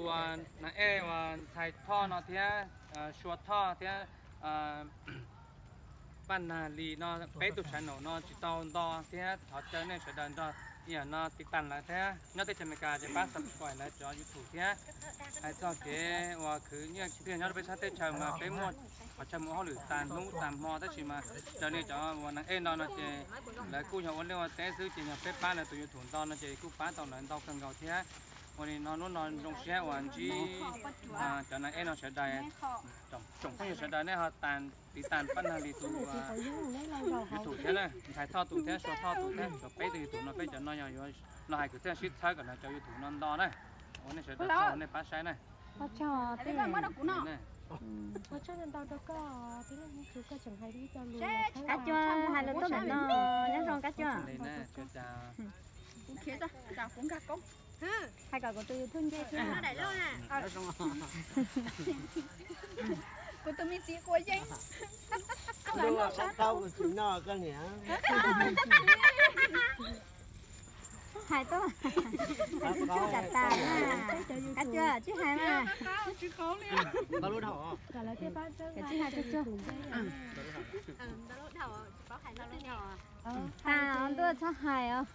Ua, Nas Ej uas ntxhais Thoj no thiab Sua Thoj thiab Paj Nag Lis no peb tus channel no tsis tau nto thiab thov caw nej sawv daws nrog ib yam no tiv tas lawv thiab nyob teb chaws Amelikas ces pab subscribe lawv cov YouTube thiab. Hais txog kev uas khwv nyiaj khwv txiaj nyob rau peb sab teb chaws mas peb muaj qhov chaw mus hauj lwm tas hnub tas hmo tab sis mas raws li cov uas Nas Ej no no ces lawv kuj yog ua liaj ua teb xwb ces yog peb pab lawv tus YouTube nto no ces kuj pab tau lawv ntau kawg nkaus thiab. Ua li no hnub no zoo siab uas ntsib cov Nas Ej no sawv daws, tsoom phooj ywg sawv daws nej ho tas tiv tas Paj Nag Lis tus YouTube thiab na, ntxhais Thoj tus thiab Sua Thoj tus thiab cov peb tus YouTube no peb cov no yog yuav los hais kwv txhiaj sib txhawb kom lawv cov YouTube no nto na. Ua nej sawv daws tsaug nej pab saib na. Kab Cua, hais lus tuaj ntawm no, nyob zoo Kab Cua. Hais kom kuv tus YouTube nce thiab. Kuv tus me txiv quav yeeb. Hais tuaj. Hais tsuag tsuag tas tas na. Kab Cua tsis hais mas. Tsis hais tsuag tsuag. Tas ntuj txhob hais os.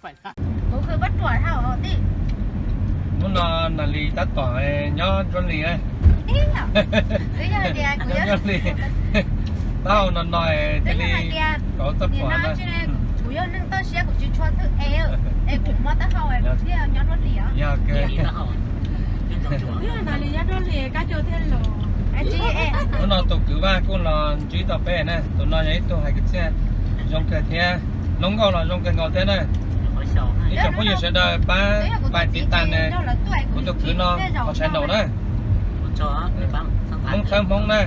Hnub no Nas Lis tab tom nyob Nruab Lis. Nyob Nruab Lis. Taub hau no no thiaj li kauv txoj phuam na. Yog, hnub no tus kwv Vaj kuj los ntsib tau peb na, tus no yog ib tug hais kwv txhiaj zoo kawg thiab, hluas nkauj los zoo kawg nkaus thiab na. Ib tsoom phooj ywg sawv daws pab pais tiv tas kuv tus kwv no qhov channel na. Hmoob txhawb Hmoob na.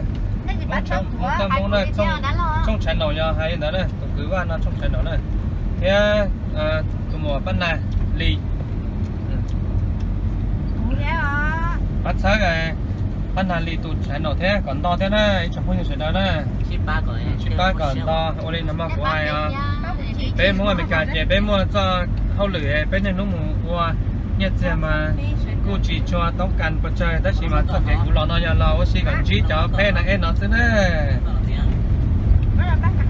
Hmoob txhawb Hmoob na, tshooj channel yog hais li ntawd na, tus kwv Vaj no tshooj channel na. Thiab tus muam Paj Nag Lis. Pab txhawb Paj Nag Lis tus channel thiab kom nto thiab na ib tsoom phooj ywg sawv daws na. Sib pab kom nto, ua li no mas kuv hais os, peb Hmoob Amelikas ces peb muaj txoj hauj lwm peb niaj hnub mus ua nyiaj txiag mas kuj tsis tshua toob kas pes tsawg tab sis mas txoj kev kuv los no yog los ua si kom ntsib cov pheb na ej no xwb na.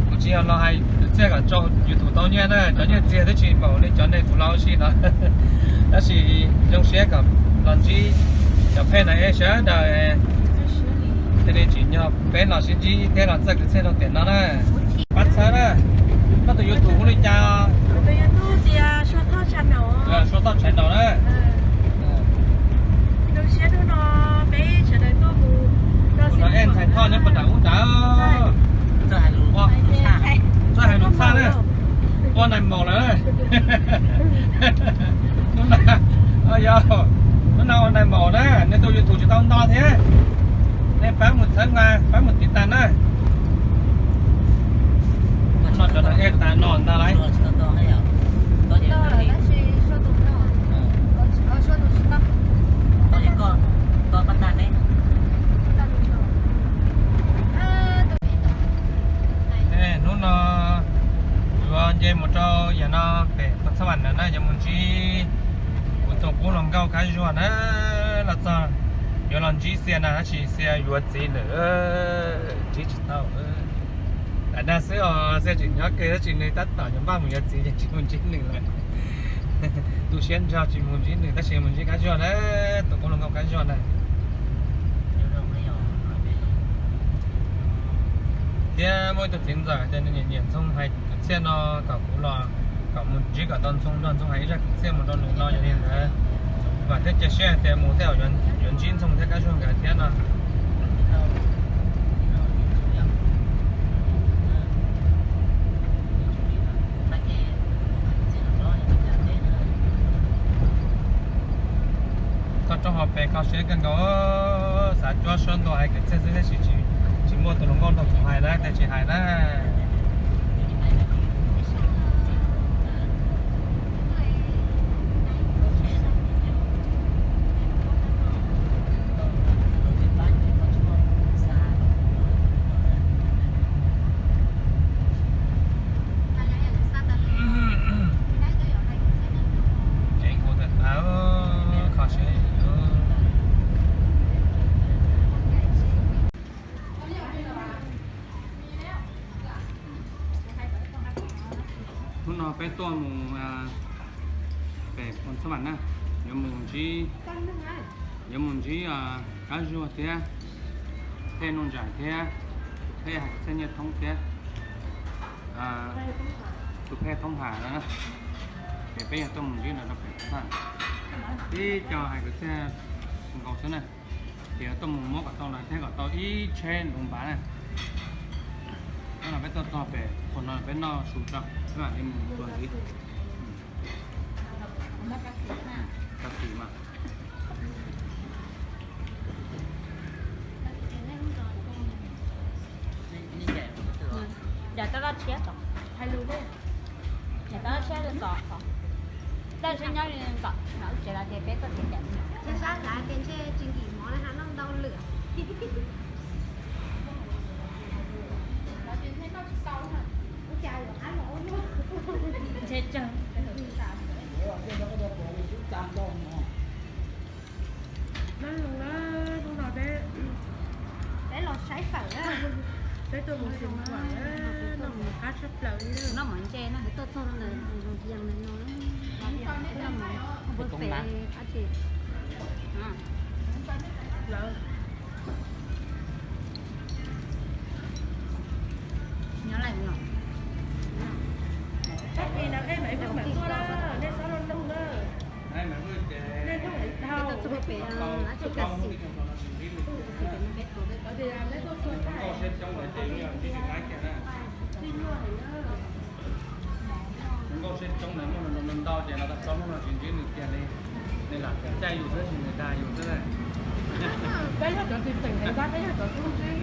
Kuv tsis yog los hais kwv txhiaj kom tso YouTube tau nyiaj na, cov nyiaj txiag twb tsis npaum li cov nej kuv los ua si no. Tab sis zoo siab kom los ntsib cov pheb na ej sawv daws. Thiaj li tsim nyog peb los sib ntsib thiab los txawj kwv txhiaj rau tiam no na. Pab txhawb na. Koj tus YouTube hu li cas? Suav Thoj channel na. Zoo siab hnub no peb sawv daws tuaj mus, tus no ej ntxhais Thoj nyob puag nram ub nrad. Txawj hais lus txhaj na. Ua nais maum lawm. Hnub no, yog, hnub no ua nais maum na, nej tus YouTube tsis tau nto thiab. Nej pab mus txhawb nqa, pab mus tiv tas na. Hnub no cov nas ej tas no ntag lauj. Hnub no yuav nce mus rau yam no pem Paj Txhab Vam na, yuav mus ntsib kuv tus qub hluas nkauj Kab Zuag na. Los txog yuav los ntsib Xia na, tab sis Xia yuav txiv lawm, ntsib tsis tau. Tam no xwb os, Xia tseem nyob kiag tab sis nws tab tom yuav npaj mus yuav txiv ces tsis mus ntsib nws lawm. Tu siab nrog tsis mus ntsib nws tab sis mus ntsib Kab Zuag na, tus qub hluas nkauj Kab Zuag na. Thiab muaj ib tug txiv ntxawm tias nws nyiam nyiam Ntxhoo, hais kwv txhiaj no kom kuv los kom mus ntsib kom tau Ntxhoo nrog Ntxhoo hais ib zaj kwv txhiaj mus rau nws no. Yog li ntawd vam thiab cia siab hais tias mus tej zaum yuav ntsib Ntxhoo thiab Kab Zuag nkawd thiab no. Toj roob hauv pes kho siab kawg nkaus, xav cuab suab ntua hais kwv txhiaj xwb tab sis tsis muaj tus hluas nkauj nrog kuv hais na, tias tsis hais na. Tsev kuv tawm tawv, kho siab. Tuaj mus pem Phoos Xab Vam na, yuav mus ntsib, yuav mus ntsib Kab Zuag thiab, Thej Nuj Nraim thiab, Thej hais kwv txhiaj Nyiaj Thoob thiab, tus Phej Thoob Has no na. Ces peb yog tuaj mus ntsib lawv rau pem Phoos Xab Vam. Ib co hais kwv txhiaj nkaus xwb na. Ces tuaj mus muab kom tau lawv thiab kom tau ib tsheb ntuv npav na. Nyob no peb tuaj txog pem qhov no peb noj su tso, peb mam li mus tua ntxiv. Tau xis mas. Ces tau laj tshiab tod, ces tau laj tshiab tod, tau laj tshiab nyob li kom wb tsev los ces peb tuaj tsev cam. Sab xav tias ntshe tsis nkim mov na, noj ntau lwm. Ntshe tsawg. Nab lus na, hnub no peb, peb los saib fawm na. Peb tuaj mus xyuas fawm na, noj mov qab tshaj plaws li. Noj mov ntse na, tuaj txog ntawd yees no. Noj mov pem dab tsi lawm. Nyob lawm no. Tag kis no peb mam ib pliag mam tuaj na, nej txhob looj looj na. Nej looj heev dhau. Nkauj siab coob ntawd muaj ntau ntau ces los tau plaub hnub no tsis ntsib nws kiag li. Nws lam caij yus xwb, nws dag yus xwb. Peb yog cov tsis tseem heev ntag, peb yog cov tub ntsib.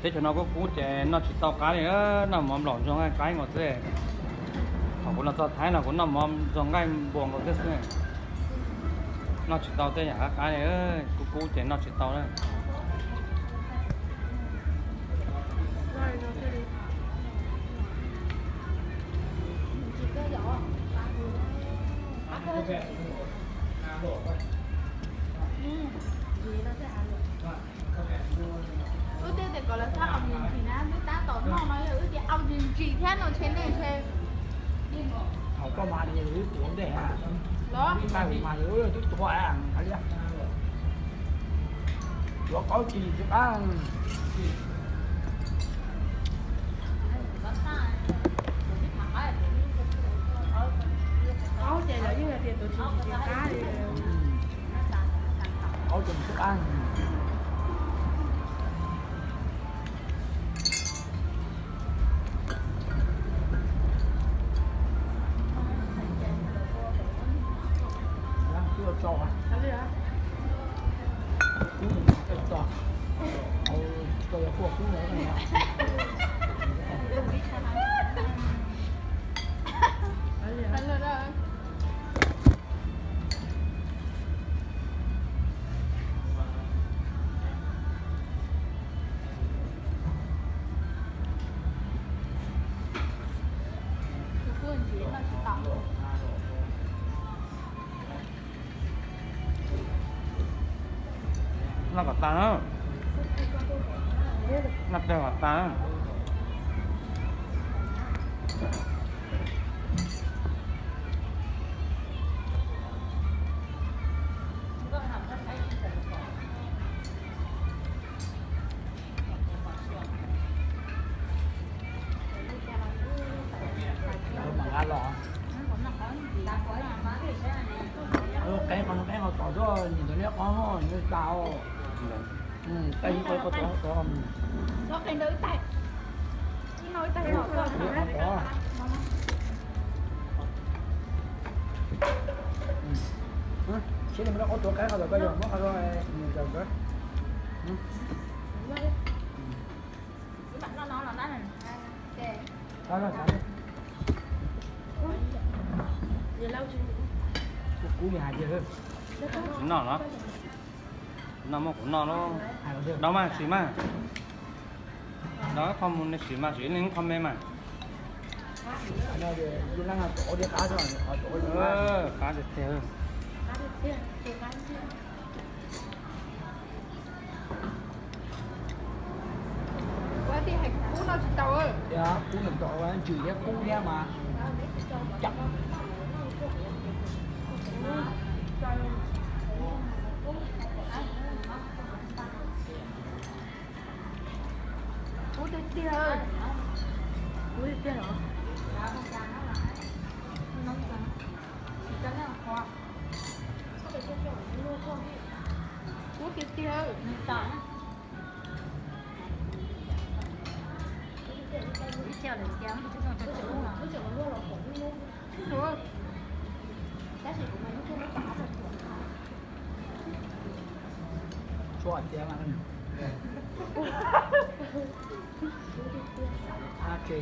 Teb chaws no kub kub ces noj tsis tau qab li, noj mov nplaum ntxuag nqaij qaib nkaus xwb. Thaum kuv los txog Thaib no kuv noj mov ntxuag nqaij npua nkaus xwb xwb. Noj tsis tau tej yam qab qab li, kub kub ces noj tsis tau na. Wb twb tias kom lawv txhob ua mus ntsis na, wb tab tom noj no yog wb tias au ntsis ntsis thiab no ntshe nej ntshe. Thaum koj mas nws wb tuav ntej, los mas nws wb twb tuav li. Yuav qaub ci tsis qab. Qaub ces lawv yeej hais tias tuav tsis tsis qab li. Qaub ces tsis qab. Noj kom tas na. Noj tag kom tas. Qeeb qhov no qeeb qhov tod xwb, nim ntawd liab qhob nws tas. Tais qhov tod. Siab li muab rau qhov tuav qeeb qhov tod, koj yog muab qhov nws zaws ntawd. Kub kub li hais tiag. Tsis noj los? No muab kuv noj lauj. Dob mas sim mas. Dob ib qho mus nej sim mas, sim ib leeg ib qho me mas. Qab tiag tiag. Kub nws tau ntsws thiab kub thiab mas. Kub tiag tiag. Kub tiag tiag los? Kub tiag tiag. Ib txhia lawm tias tshuav tias mas qab tse,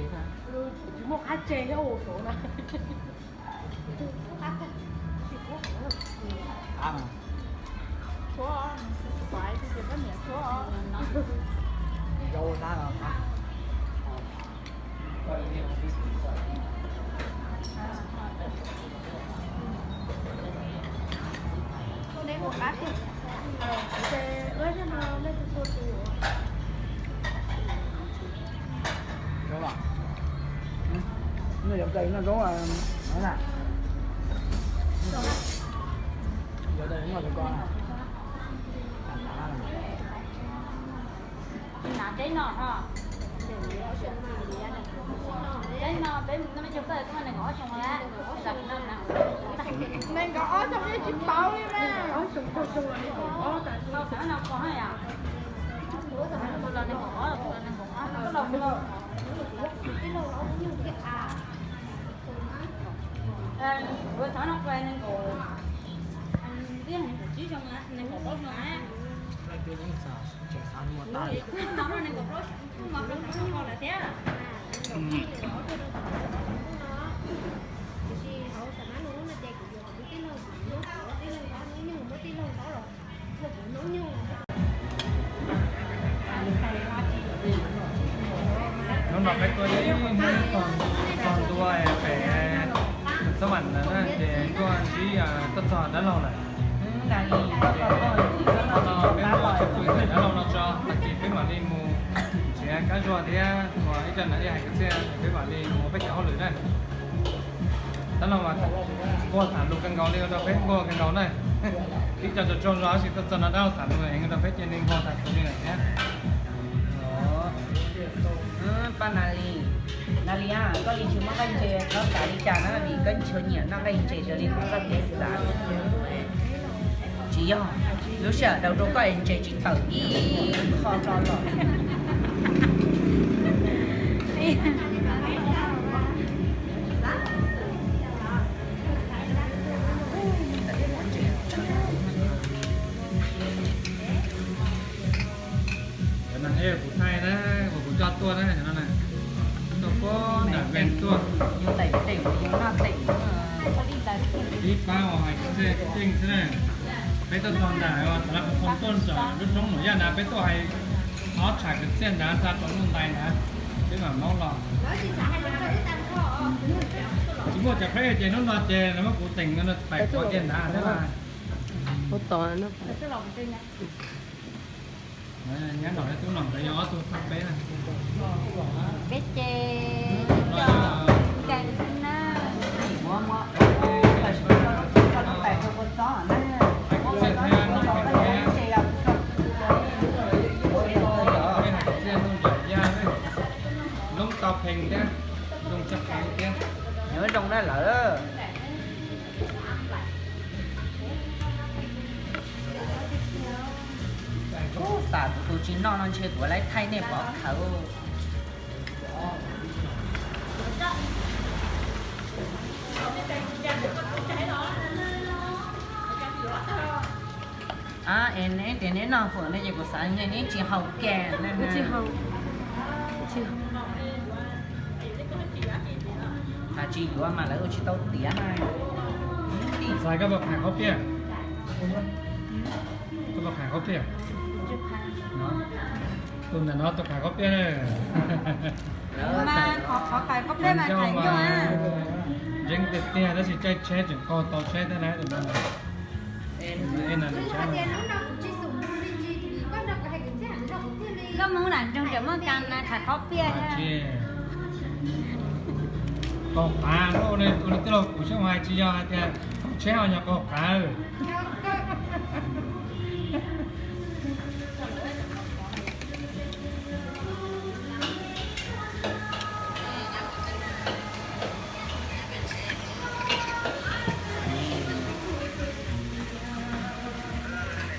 tsis muaj qab tse thiab ua saud na. Qab mas. Tshuav, pais tus ces pab niam tshuav. Yau qab los qab. Zaub los? Nej yuav noj zaub no na. Yuav noj zaub ko na. Hnav teb no ho. Teb no peb no me caug tawj tuaj nees nkaum ob xyoo lawm. Nees nkaum ob xyoo yeej tsis paub li mas. Los nees nkaum ob, los nees nkaum ob, los nees nkaum ob. Kuv xav no kuv nees nkaum, twb nees nkaum tsib xyoo, nees nkaum plaub xyoo na. Kuv no nees nkaum plaub xyoo, kuv no plaub xyoo ko lawm thiab. Tiam sis hauv Xas Mab no ces kuv yuav kuv tij laug, kuv muab kuv tij laug hnub nyoog, muab tij laug hnub los. Hnub no peb tuaj ib hnub txog ntua pem Xab Vam na, ces tuaj ntsib tuaj txog dab laug lawm. Ces no peb mus txog pem dab laug no tso, tag kis peb mam li mus nrhiav Kab Zuag thiab ua ib co nas ej hais kwv txhiaj, peb mam li mus peb cov hauj lwm na. Dab laug mas nquag tham lus kawg nkaus li, ua rau peb nquag kawg nkaus na. Ib co tsaug zog tab sis tuaj txog no dab laug tham lus heev, ua rau peb cia li nquag tham lus li lawm thiab. Pab Nas Lis, Nas Lis, koj li tsis muaj nqaij ntses txhob xav li cas na, vim koj tsis nyiam noj nqaij ntses zoo li koj txiv xav. Tsis yog, lub sij hawm dhau rau koj es ntses tsis tawm ib qho hlo los. Cov nas ej kuv thaij na, uas kuv coj tuaj na, cov no na, tuaj puag nram Ven tuaj. Yus teem teem, yus noj teem. Ib pab uas hais kwv txhiaj ceeb xwb na. Peb tuaj txog nram Xav Las Phu Thoo tuaj nram lub roob Nuam Yaj na, peb tuaj hais ob tsham kwv txhiaj nrad xa rau Nuj Ntais nrad, peb mam maub los. Tsis muaj cov peb ces hnub no ces lawv muab kuv teem pais qhov kiag nrad thiab mas. Nyab nom thiab tub nom nkawd yog ob tug txog peb na. Peb ces coj nkees xwb na. Loob tau pheej thiab, zoo tshaj qhov thiab. Nyob zoo na lawm. Ub, xam kuv tus tsis noj no ntshe kuv lawv thaij nej pov khawv. Ab, es neb tias neb noj fawm ne ces kuv xav ntshe neb tsis haus kiag na. Txhais tsis yuav mas lawv ua tsis tau tiav na. Txhais koj puas phais qhob piaj? Tus qhais qaub piaj, tus ntawm no tus qhais qaub piaj na. Mas qhov qhais qaub piaj mas qhais nyuaj. Ntseeb tiag tiag tab sis caij tsheb tseem qaug tau tsheb thiab na tus no. Koj mus lam nroog rawm muaj kas na qhais qaub piaj thiab. Qaug qav, ua li tij laug kuv xyov hais tsis yog hais tias qaug tsheb ho yog qaug qav.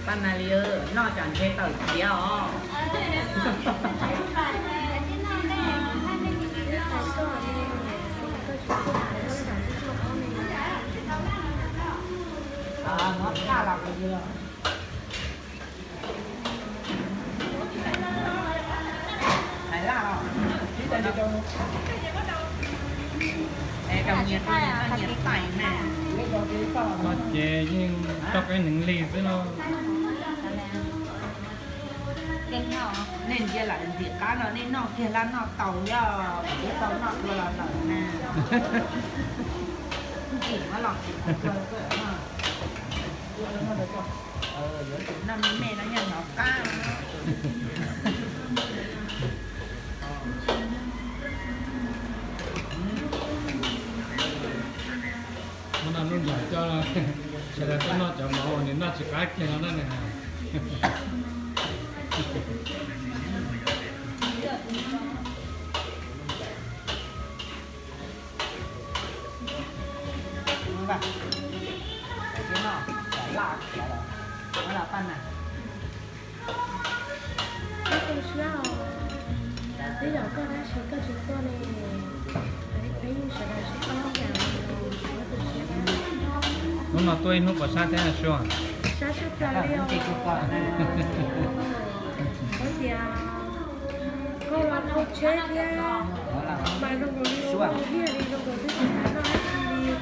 Paj nas li noj tsam ntshe tawm tiav os. Ces yeej tau peb neev li xwb no. Nej ntsia lam ntxim qab no nej noj kiag lab noj tau yog kuv tau noj dua los lawm na. Ntxim muab los tsis kawg xwb. Yuav tsum noj me me no yog hnov qab. Muab noj lub nram coj, sawv daws tuaj noj cov mov uas nws noj tsis qab kiag no na nws hais. Koj tu siab os, twb yog koj tab sis koj tsis tuaj ne, peb yeej sawv daws sib paub cas los koj tu siab. Hnub no tuaj ib hnub puas sab thiab Sua? Sab sab plaws li os. Koj tias koj los dhau tsheb thiab, mas zoo nkaus li ua liaj li zoo nkaus twb tsis xav noj dab tsi li.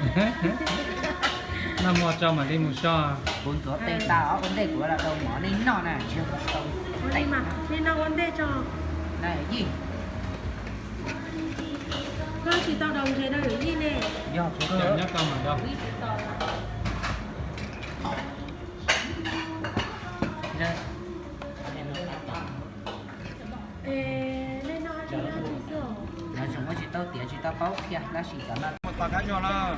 Noj mov tso mam li mus so. Kuv ntxuav tes tas ob ua ntej kuv los rau mov nej noj na, tsis yog kuv tau. Ua li mas nej noj ua ntej tso. Na yij. Koj tsis tau daus ntses rau yawm yij ne. Yog kuv nyob tau mas rau. Nej noj dab tsi xwb os? Lawv tseem muab tsis tau tiav tsis tau paub kiag tab sis cov no. Mus tom kab nyuag lawm.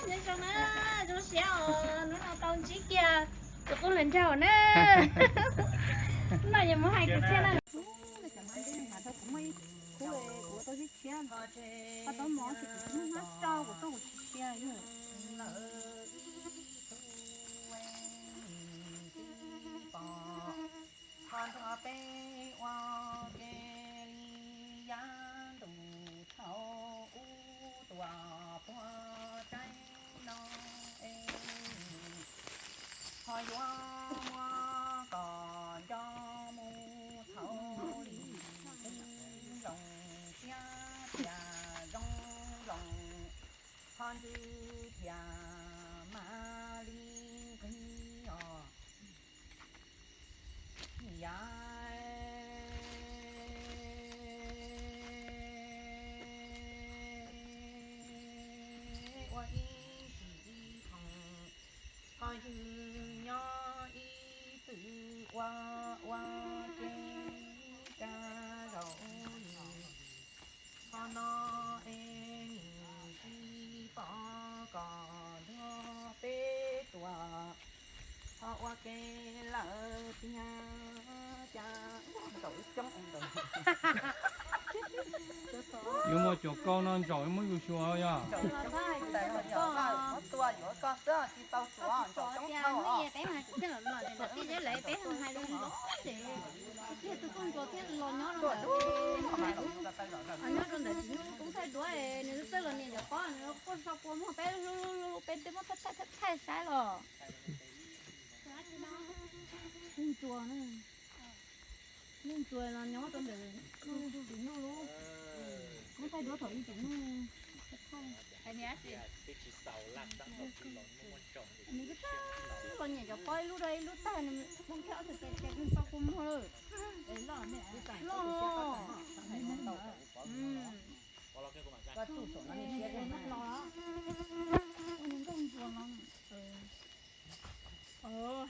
Nyob zoo na, zoo siab os, hnub no tau ntsib kiag tus qub hluas nraug na. Hnub no yuav mus hais kwv txhiaj na. Kuv muaj ib khub kuv tau sib tshiab, tau mov ces kuv muab hnab tso kuv tuaj kuv tsis sia yog. Qhov nrog peb ua ke li yam ntuj thaum ub tuaj puag tseeb no es, ho yuav muab kom nco mus thaum li twb zoo siab tias zoo zoo, ho ntsws thiaj mam li nqig os. Yam ua ib sim ib thooj, ho yus nyob ib txwm ua ua ke ib kab zaum li. Qhov no es nim tsis pom kom Ua ke lawm tiag, cas ntsaum coob ntawd. Yuav muaj cuam kaus no ntsaum muab yus xyuas yog. Tua yuav koj xwb tsis tau tsuav ntsaum coob dhau os. Peb hais tsis txawj los luag, peb hais li los ces txiv tus koj ntsuas thiaj los nyob rau ntawd. Nyob rau ntawd tsis muaj koob thaij duab, nws txawj los niam cov pob, nws quaj so kua muag peb hlub hlub hlub, peb twb muab thaij thaij thaij saib los. Ntsuas, ntsuas los nyob rau ntawd, ntsuas tim nuj lub, koob thaij duab thaum ib tim nuj. Nws twb los niam cov pob ib lub rau ib lub tag, nws mus thiab ob txhais tes ces nws so kua muag lawm. Los, los, los.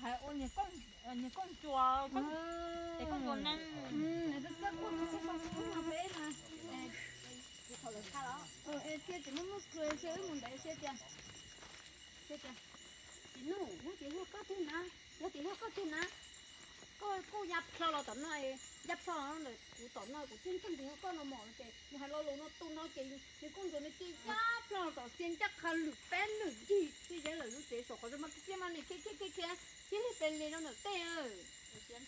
Hais ua niag kooj ntsuas, es kooj ntsuas neeg. Txia tsis muaj muaj txia, wb mus ntawd txia tias, txia tias, txiv nuj, yog tias yog koj tiag na, yog tias yog koj tiag na, koj kuj ya plho los tom no, ya plho ntawm kuv tom no, kuv thiaj ntseeg tias yog koj no mog. Ces nws hais lo lus no tu no ces nws kooj ntsuas nws cia ya plho los tom txia ncaj qha lwm peb lwm yig txij zeb lawm lub tsev saum qhov zog mas txia mas nim khiav khiav khiav khiav tib li pes li rau ntawm tej. Txia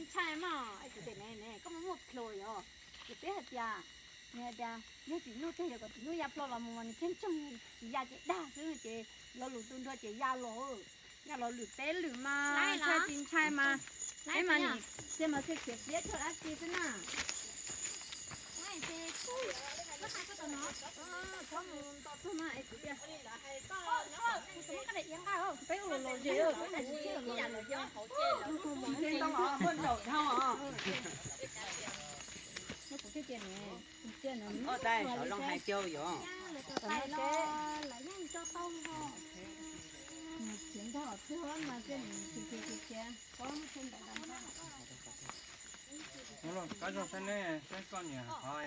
ntshai mas, kuv tias ne, koj muaj muaj plho yog, ces peb hais tias, nws hais tias yog txiv nuj tiag, yog kom txiv nuj ya plho los mus mas nws thiaj ntseeg, tsis ya ces dag xwb ces lo lus tu nrho ces ya los, ya los lwm peb lwm mas ntshai tsis ntshai mas, peb mas nim txia mas txia khiav piab txog dab tsi xwb na. Peb ua los los zem, peb ua los los zem. Muaj ntsaum dhau os. Kuv thiaj tias ne, kuv tias ne, ua tais xyov zoo hais tiag yom. Lawv yeej tso tau os. Khiav ntog txog mas thiaj khiav khiav khiav, pob muab tshem ntawm ntawd. Kab zoo saib neb, saib koj niam qhov.